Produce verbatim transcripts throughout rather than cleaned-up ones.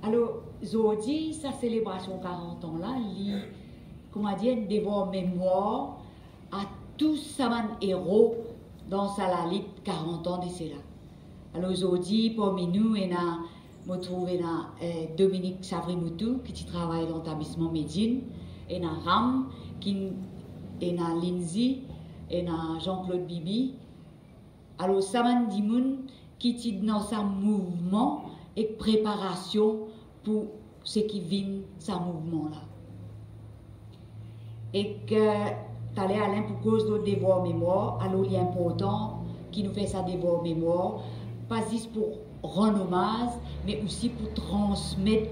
Alor, zordi, sa selebrasion karant an la, li, kouma dir, enn devwar memwar a tou sa bann ero dan sa lalit karant an de sela. Alor, zordi, parmi nou, ena, mo trouv ena, eh, Dominique Savrimoutou, ki ti travay dan letablisman Medin, ena Ram, ki, ena Lindsay, ena Jean-Claude Bibi. Alor, sa bann dimoun ki ti dan sa mouvman ek preparasion pou seki vinn sa mouvman la. Ek, eh, taler Alain pou koz lor devwar memwar, alor li inportan ki nou fer sa devwar memwar, pa zis pou rann omaz, me osi pou transmet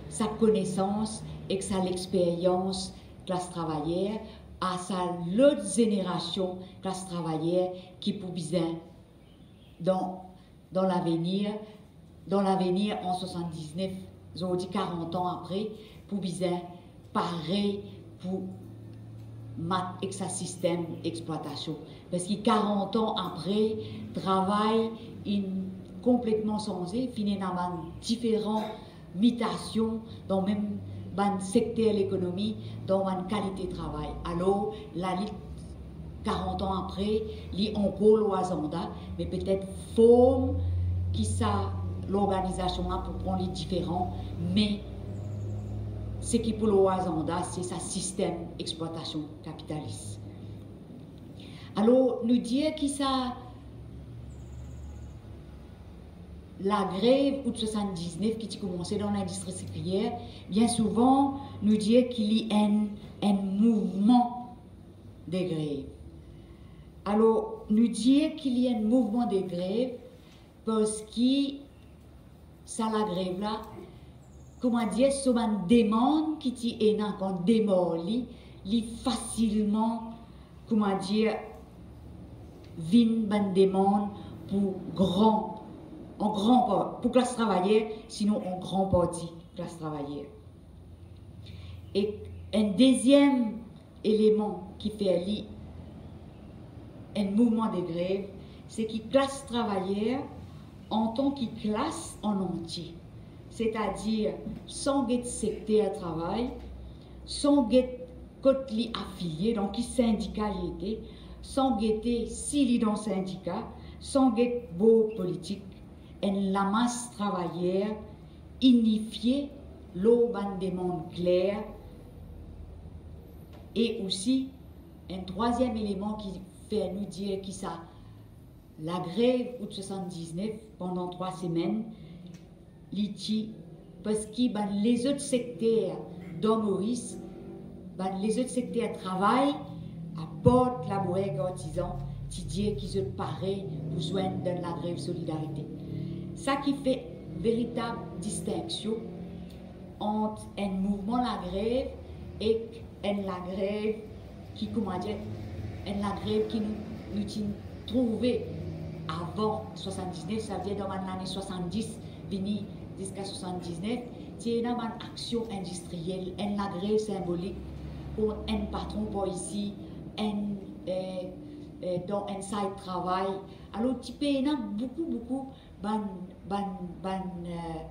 sa konesans ek sa lexperyans klas travayer a sa lot zenerasion klas travayer ki pou bizin dan, dan lavenir, dan lavenir an swasanndiznef, zordi karant an apre, pou bizin pare pou mat ek sa sistem explwatasion. Parski karant an apre, travay inn konpletman sanze, finn ena bann diferan mitasion dan mem bann sekter lekonomi, dan bann kalite travay. Alor, lalit karant an apre, li ankor lor azanda, me petet form ki sa lorganizasion la pou pran, li diferan, me seki pou lor azanda, se sa sistem explwatasion kapitalis. Alor, nou dir ki sa lagrev out swasanndiznef ki ti koumanse dan lindistri sikriyer, bien souvan, nou dir ki li enn, enn mouvman de grev. Alor, nou dir ki li enn mouvman de grev parski sa lagrev la, kouma dir, so bann demann ki ti ena kan demar li, li fasilman, kouma dir, vinn bann demann pou gran, an gran par-, pou klas travayer, sinon an gran parti klas travayer. Ek enn deziem eleman ki fer li enn mouvman de grev, se ki klas travayer, antan ki klas an antie, setadir san get sekter travay, san get kot li afilie, dan ki sindika li ete, san gete si li dan sindika, san get bor politik, enn lamas travayer inifie lor bann demann kler, e osi enn trwaziem eleman ki fer nou dir ki sa lagrev out swasanndiznef pandan trwa semenn, li ti parski bann lezot sekter dan Moris, bann lezot sekter travay, apar labourer ek artizan, ti dir ki zot pare pou zwenn dan lagrev solidarite. Sa ki fer veritab distinksion ant enn mouvman lagrev ek enn lagrev ki, kouma dir, enn lagrev ki nou, nou ti trouve avan swasanndiznef, savedir dan bann lane swasanndis vini ziska swasanndiznef, ti ena bann aksion indistriyel, enn lagrev sinbolik kont enn patron par isi, enn, eh, eh, dan enn site travay. Alor, ti pe ena boukou, boukou bann, bann, bann, eh,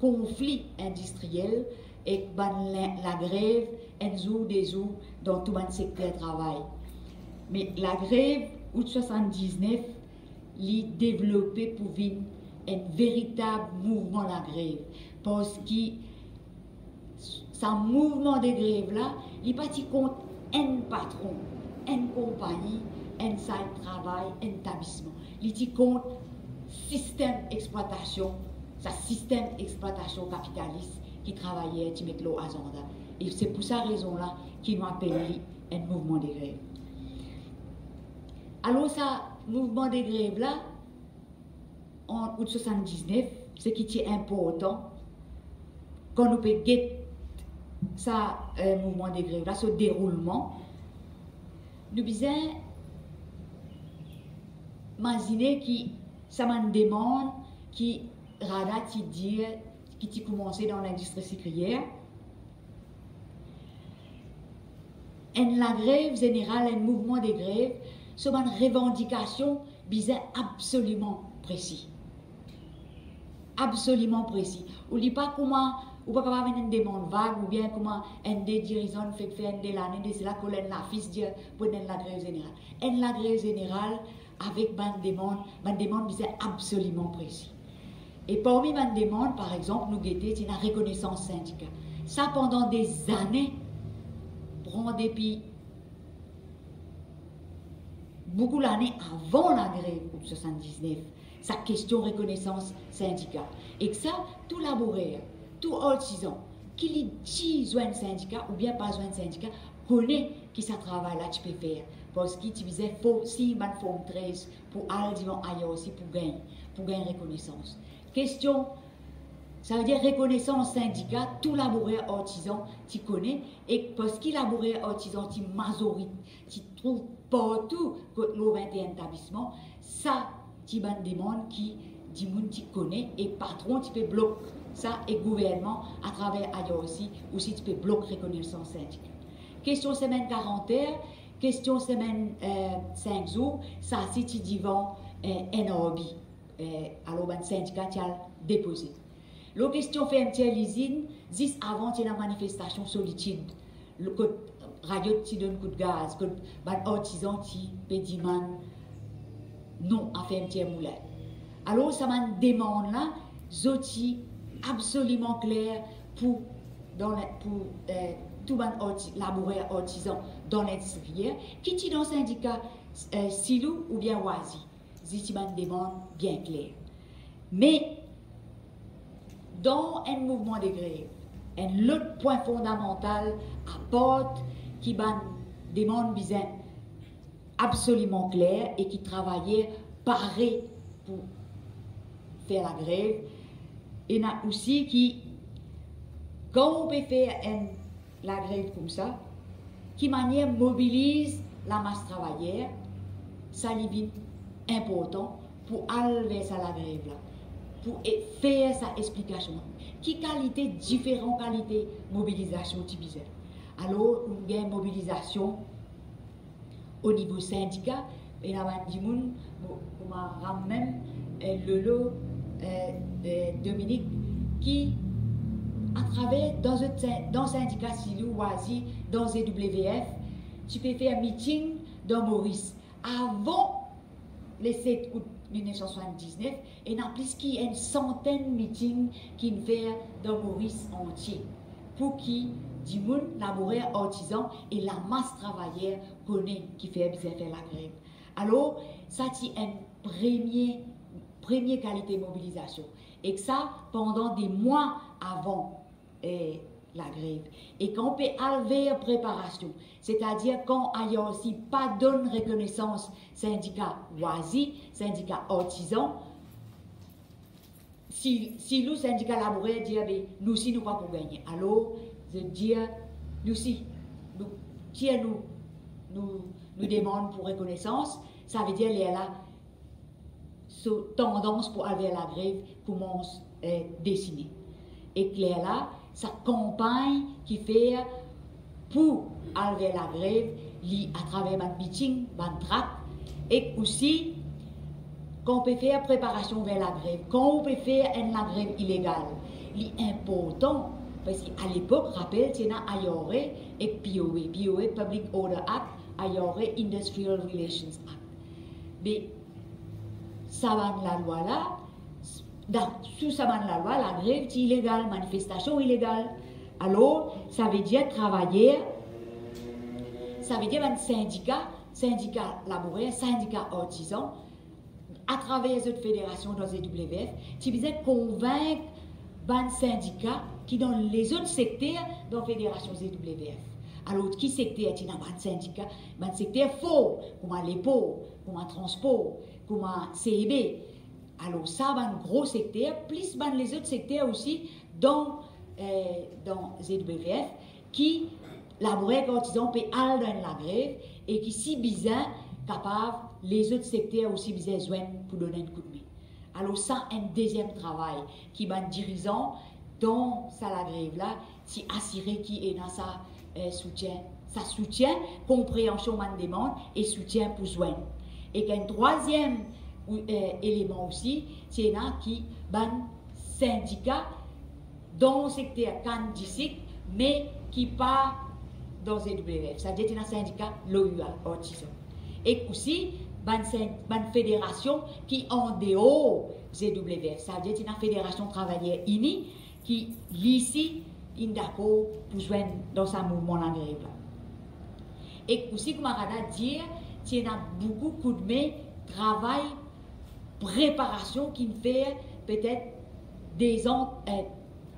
konfli indistriyel ek bann la-, lagrev enn zour de zour dan tou bann sekter travay. Me lagrev out swasanndiznef, li devlope pou vinn enn veritab mouvman lagrev, parski sa mouvman de grev la, li pa ti kont enn patron, enn konpagni, enn site travay, enn tablisman. Li ti kont sistem explwatasion, sa sistem explwatasion kapitalis ki travayer ti met lor azanda. E se pou sa rezon la ki nou apel li enn mouvman de grev. Alor, sa mouvman de grev la, an out swasanndiznef, seki ti inportan, kan nou pe get sa, eh, mouvman de grev la, so deroulman, nou bizin mazine ki sa bann demann ki RADA ti dir, ki ti koumanse dan lindistri sikriyer, enn lagrev zeneral, enn mouvman de grev, so bann revandikasion bizin absoliman presi. absoliman presi. Ou li pa kouma, ou pa kapav enn demann vag, oubien kouma enn de dirizan fek fer enn de lane de sela, kol enn lafis, dir pou enn lagrev zeneral. Enn lagrev zeneral avek bann demann, bann demann bizin absoliman presi. E parmi bann demann, par exanp, nou gete, ti ena rekonesans sindika. Sa, pandan dezane, pran depi boukou lane avan lagrev out swasanndiznef, sa kestion rekonesans sindika. Ek sa, tou laborer, tou artizan, ki li ti zwenn sindika oubien pa zwenn sindika, kone ki sa travay la ti pe fer, parski ti bizin for-, sign bann Form trez pou al divan I R C pou gagn, pou gagn rekonesans. Kestion, savedir rekonesans sindika, tou laborer artizan ti kone, e parski laborer artizan ti mazori-, ti trouv partou kot lor vinte-e-enn etablisman, sa ti bann demann ki dimoun ti kone e patron ti pe blok sa, e gouvernman atraver I R C osi ti pe blok rekonesans sindika. Kestion semenn karant er, kestion semenn, eh, sink zour, sa si ti divan, eh, N R B. Eh, alor bann sindika ti al depoze. Lor kestion fermtir lizinn, zis avan ti ena manifestasion Solitid, kot Radiot ti donn kout gaz, kot bann artizan ti pe dimann non a fermtir moulin. Alor sa bann demann la, zot ti absoliman kler pou, dan le-, pou, eh, tou bann arti-, laborer artizan dan lindistri, ki ti dan sindika, eh, Silou oubien Wazi. Zis ti bann demann bien kler. Me dan enn mouvman de grev, enn lot pwin fondamantal apar ki bann demann bizin absoliman kler e ki travayer pare pou fer lagrev, ena osi ki, kan ou pe fer enn lagrev koumsa, ki manier mobiliz lamas travayer, sa li vinn inportan pou al ver sa lagrev la, pou e-, fer sa explikasion. Ki kalite, diferan kalite mobilizasion ti bizin? Alor, ou gagn mobilizasion o nivo sindika, ena bann dimoun, mo-, kouma Ram mem, eh, Lolo, eh, eh, Dominique, ki atraver dan zot sin-, dan sindika Silou, Wazi, dan Z W F, ti pe fer miting dan Moris. Avan le set out mil nef san swasanndiznef, ena plis ki enn santenn miting ki'nn fer dan Moris antie, pou ki dimoun, laborer, artizan e lamas travayer kone kifer bizin fer lagrev. Alor, sa ti enn premie, premie kalite mobilizasion. Ek sa, pandan de mwa avan, eh, lagrev. E kan ou pe al ver preparasion, setadir kan I R C pa donn rekonesans sindika Wazi, sindika artizan, si, Silou, sindika laborer dir, be, nou si nou pa pou gagne. Alor, zot dir, nou si, nou, tir nou, nou, nou demann pou rekonesans, savedir lerla, so tandans pou al ver lagrev koumans, eh, desine. Ek lerla, sa kanpagn ki fer pou al ver lagrev, li atraver bann miting, bann trak, ek osi, kan ou pe fer preparasion ver lagrev, kan ou pe fer enn lagrev ilegal, li inportan, parski alepok, rapel, ti ena I R A ek P O A, P O A, Public Order Act, I R A, Industrial Relations Act. Be, sa bann lalwa la, dan, sou sa bann lalwa, lagrev ti ilegal, manifestasion ilegal. Alor, savedir travayer, savedir bann sindika, sindika laborer, sindika artizan, atraver zot federasion dan Z W F, ti bizin konvink bann sindika ki dan lezot sekter dan federasion Z W F. Alor, ki sekter ti ena bann sindika? Bann sekter for, kouma lepor, kouma transpor, kouma C E B. Alor, sa bann gro sekter, plis bann lezot sekter osi dan, eh, dan Z W F, ki laborer ek artizan pe al dan enn lagrev e ki, si bizin, kapav lezot sekter osi bizin zwenn pou donn enn koudme. Alor, sa enn deziem travay ki bann dirizan dan sa lagrev la ti asire ki ena sa, eh, soutien, sa soutien, konpreansion bann demann e soutien pou zwenn. Ek enn trwaziem, ou, eh, eleman osi, ti ena ki bann sindika dan sekter kann disik, me ki pa dan Z W F. Savedir ti ena sindika loya, artizan. Ek osi bann sin-, bann federasion ki andeor Z W F. Savedir ti ena Federasion Travayer Ini ki li osi inn dakor pou zwenn dan sa mouvman lagrev la. Ek osi, kouma Rada dir, ti ena boukou koudme travay preparasion ki'nn fer petet de zan, eh,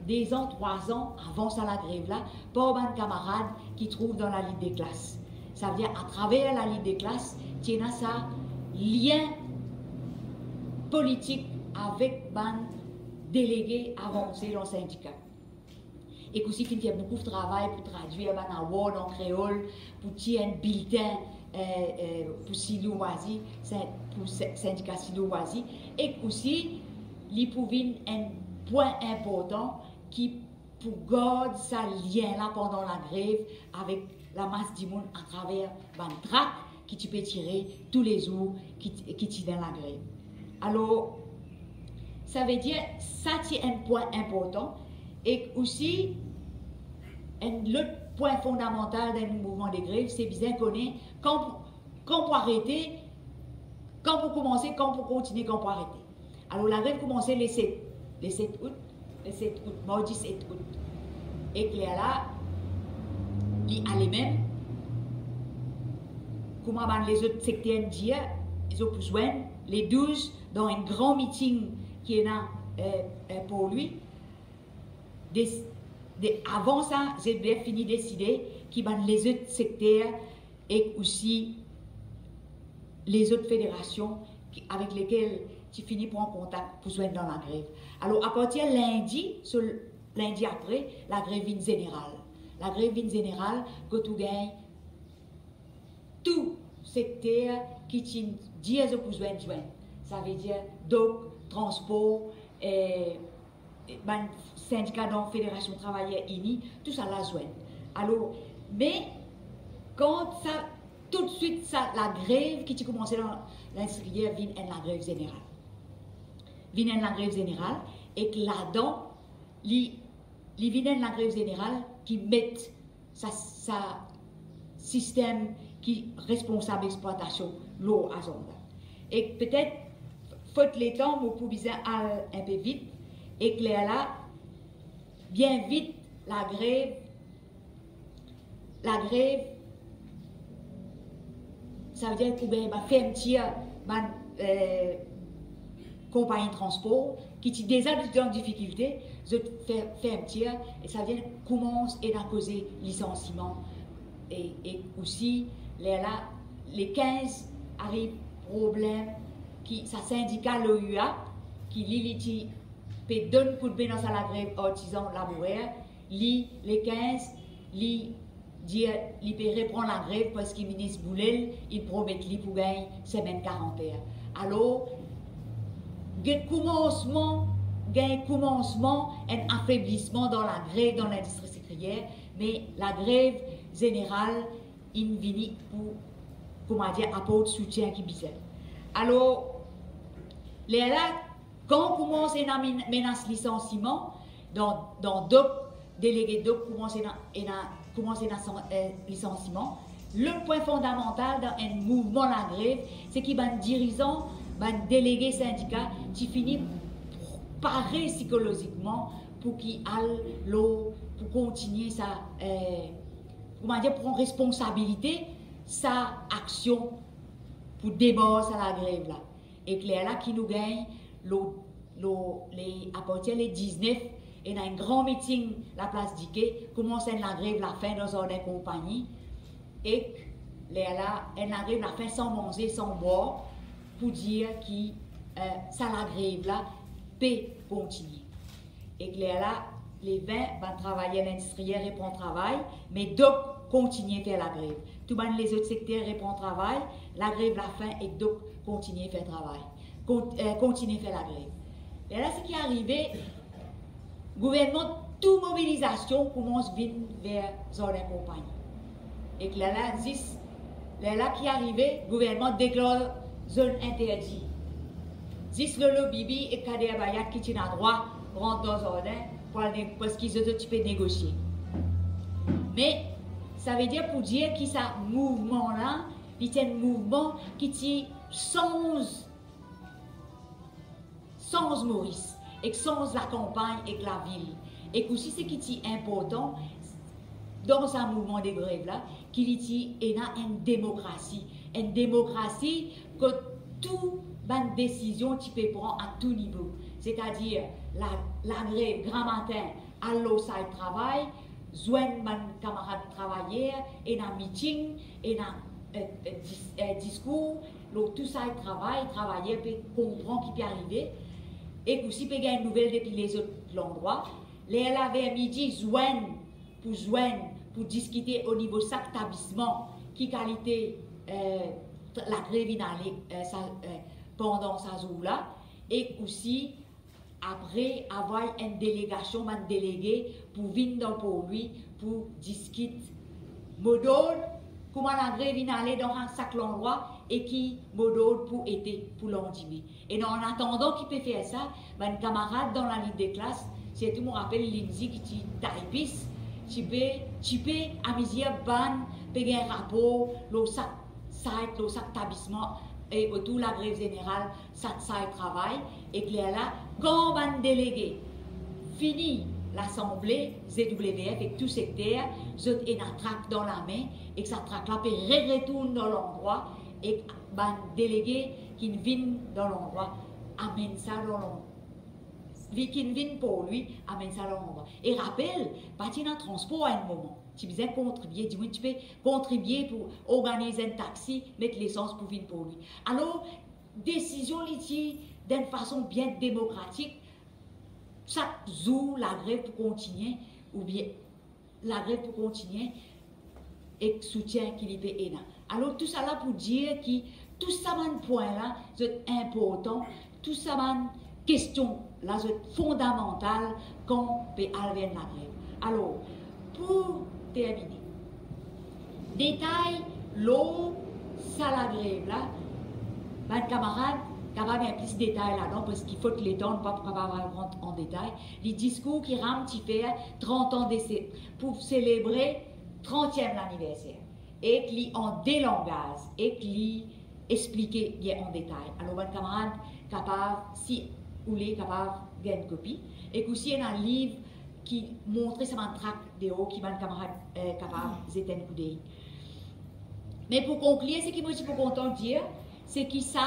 de zan, trwa zan avan sa lagrev la, par bann kamarad ki trouv dan lalit de klas. Savedir, atraver lalit de klas, ti ena sa lien politik avek bann delege avanse dan sindika. Ek osi finn fer boukou travay pou tradwir bann award an kreol, pou tir enn biltin, eh, eh, pou Sylvie Loisy, sin-, pou si-, sindika Sylvie Loisy, ek osi li pou vinn enn pwin inportan ki pou gard sa lien la pandan lagrev avek lamas dimoun atraver bann trak ki ti pe tire toulezour ki, ki ti dan lagrev. Alor, savedir, sa ti enn pwin inportan, ek osi enn lot pwin fondamantal dan enn mouvman de grev, se bizin kone kan pou, kan pou arete, kan pou koumanse, kan pou kontinie, kan pou arete. Alor, lagrev koumanse le set, le set out, le set out, mardi set out. Ek lerla, li ale mem, kouma bann lezot sekter inn dir, zot pou zwenn le douz dan enn gran miting ki ena, eh, eh, Port Louis. De, de, avan sa, Z W F fini deside ki bann lezot sekter ek osi lezot federasion ki, avek lekel ti fini pran kontak pou zwenn dan lagrev. Alor, apartir lindi, so lindi apre, lagrev vinn zeneral. Lagrev vinn zeneral, kot ou gagn tou sekter ki ti dir zot pou zwenn, zwenn. Savedir dok, transpor, eh, bann sindika dan Federasion Travayer Ini, tousala zwenn. Alor, me kan sa, toutswit sa lagrev ki ti koumanse dan lindistriel vinn enn lagrev zeneral. Vinn enn lagrev zeneral, ek ladan, li, li vinn enn lagrev zeneral ki met sa, sa sistem ki responsab explwatasion lor azanda. Ek petet, fot letan, mo pou bizin al enpe vit, ek lerla, bien vit, lagrev, lagrev, savedir ki ou gagn bann fermtir, bann, eh, konpagni transpor, ki ti deza dan difikilte, zot fer-, fermtir, e savedir koumans ena koze lisansiman. E, e osi, lerla, le kinz ariv problem ki sa sindika l'O U A, ki li, li ti pe donn koudme dan sa lagrev artizan labourer, li, le kinz, li dir li pe repran lagrev parski minis Boulel, li promet li pou gagn semenn karant er. Alor, gagn koumansman, gagn koumansman enn afeblisman dan lagrev dan lindistri sikrier, me lagrev zeneral inn vini pou, kouma dir, aport soutien ki bizin. Alor, lerla, kan koumans ena men-, menas lisansiman, dan, dan dok, delege dok koumans ena, ena, koumans ena san-, eh, lisansiman, lot pwin fondamantal dan enn mouvman lagrev, se ki bann dirizan, bann delege sindika ti fini pare sikolozikman pou ki al lor, pou kontinie sa, eh, kouma dir, pran responsabilite sa aksion pou demar sa lagrev la. Ek lerla ki nou gagn lor, lor, le, apartir le diznef, ena enn gran miting Laplas Dike, koumans enn lagrev lafin dan zardin konpagni, ek lerla enn lagrev lafin san manze, san bwar, pou dir ki, eh, sa lagrev la pe kontinie. Ek lerla, le vin, bann travayer lindistriel repran travay, me dok kontinie fer lagrev. Tou bann lezot sekter repran travay, lagrev lafin ek dok kontinie fer travay. Kon-, eh, kontinie fer lagrev. Lerla seki arive, gouvernman tou mobilizasion koumans vinn ver zardin konpagni. Ek lerla, zis, lerla ki arive, gouvernman deklar zone interdite. Zis Lolo Bibi ek Kader Bayat ki ti ena drwa rant dan zardin pou al ne-, parski zot, zot ti pe negosie. Me savedir pou dir ki sa mouvman la, li ti enn mouvman ki ti sanz, sanz Moris, ek sanz lakanpagn ek lavil. Ek osi seki ti inportan dan sa mouvman de grev la, ki li ti ena enn demokrasi. Enn demokrasi kot tou bann desizion ti pe pran a tou nivo. Setadir, la, lagrev gramatin, al lor site travay, zwenn bann kamarad travayer, ena miting, ena, eh, eh, dis-, eh, diskour, lor tou site travay, travayer pe konpran ki pe arive, ek osi pe gagn nouvel depi lezot landrwa. Lerla ver midi, zwenn, pou zwenn, pou diskite o nivo sak tablisman, ki kalite, eh, lagrev inn ale, eh, sa, eh, pandan sa zour la, ek osi apre, avoy enn delegasion, bann delege pou vinn dan Porlwi pou diskit modord, kouma lagrev inn ale dan sak landrwa e ki modord pou ete pou landime. E an atandan ki pe fer sa, bann kamarad dan lalit de klas, sirtou mo rapel Lindsay ki ti typist, ti pe, ti pe amizir bann pe gagn rapor lor sak site, lor sak tablisman, e otour lagrev zeneral, sak site travay, ek lerla, kan bann delege fini lasanble Z W F ek tou sekter, zot ena trak dan lame, ek sa trak la pe re-, retourn dan landrwa, ek bann delege ki'nn vinn dan landrwa, amenn sa dan landrwa. Ki, ki'nn vinn Porlwi, amenn sa dan landrwa. E rapel, pa ti ena transpor a enn moman. Ti bizin kontribie, dimoun ti pe kontribie pou organiz enn taxi, met lesans pou vinn Porlwi. Alor, desizion li ti dan enn fason bien demokratik, sak zour lagrev pou kontinie, oubien lagrev pou kontinie ek soutien ki li pe ena. Alor, tousala pou dir ki tou sa bann pwin la, zot inportan, tou sa bann kestion la, zot fondamantal kan pe al ver enn lagrev. Alor, pou termine, detay lor sa lagrev la, bann kamarad kapav gagn plis detay ladan, parski fot letan, nou pa pou kapav al rant an detay. Li diskour ki Ram ti fer trant an de se-, pou selebre trantiem laniverser. Ek li an de langaz, ek li explike bien an detay. Alor, bann kamarad kapav, si oule, kapav gagn kopi. Ek osi, ena liv ki montre sa bann trak deor ki bann kamarad, eh, kapav zet enn koudey. Me pou konklir, seki mo ti pou kontan dir, se ki sa,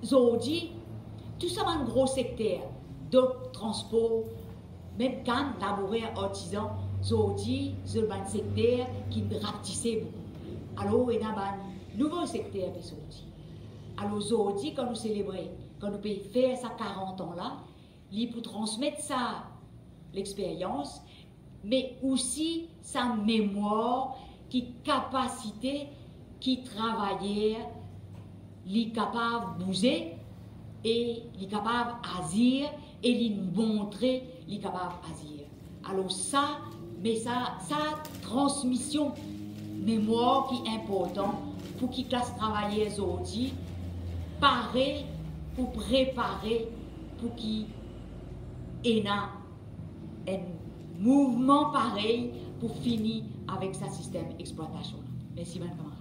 zordi, tou sa bann gro sekter, dok, transpor, mem kann, labourer, artizan, zordi, zot bann sekter ki rapetise boukou. Alor, ena bann nouvo sekter pe sorti. Alor, zordi, kan nou selebre, kan nou pe fer sa karant an la, li pou transmet sa lexperyans, me osi sa memwar ki kapasite ki travayer li kapav bouze e li kapav azir e li montre li kapav azir. Alor sa, me sa, sa transmision memwar ki inportan pou ki klas travayer zordi pare pou prepare pou ki ena enn mouvman parey pou fini avek sa sistem explwatasion la. Mersi, bann kamarad.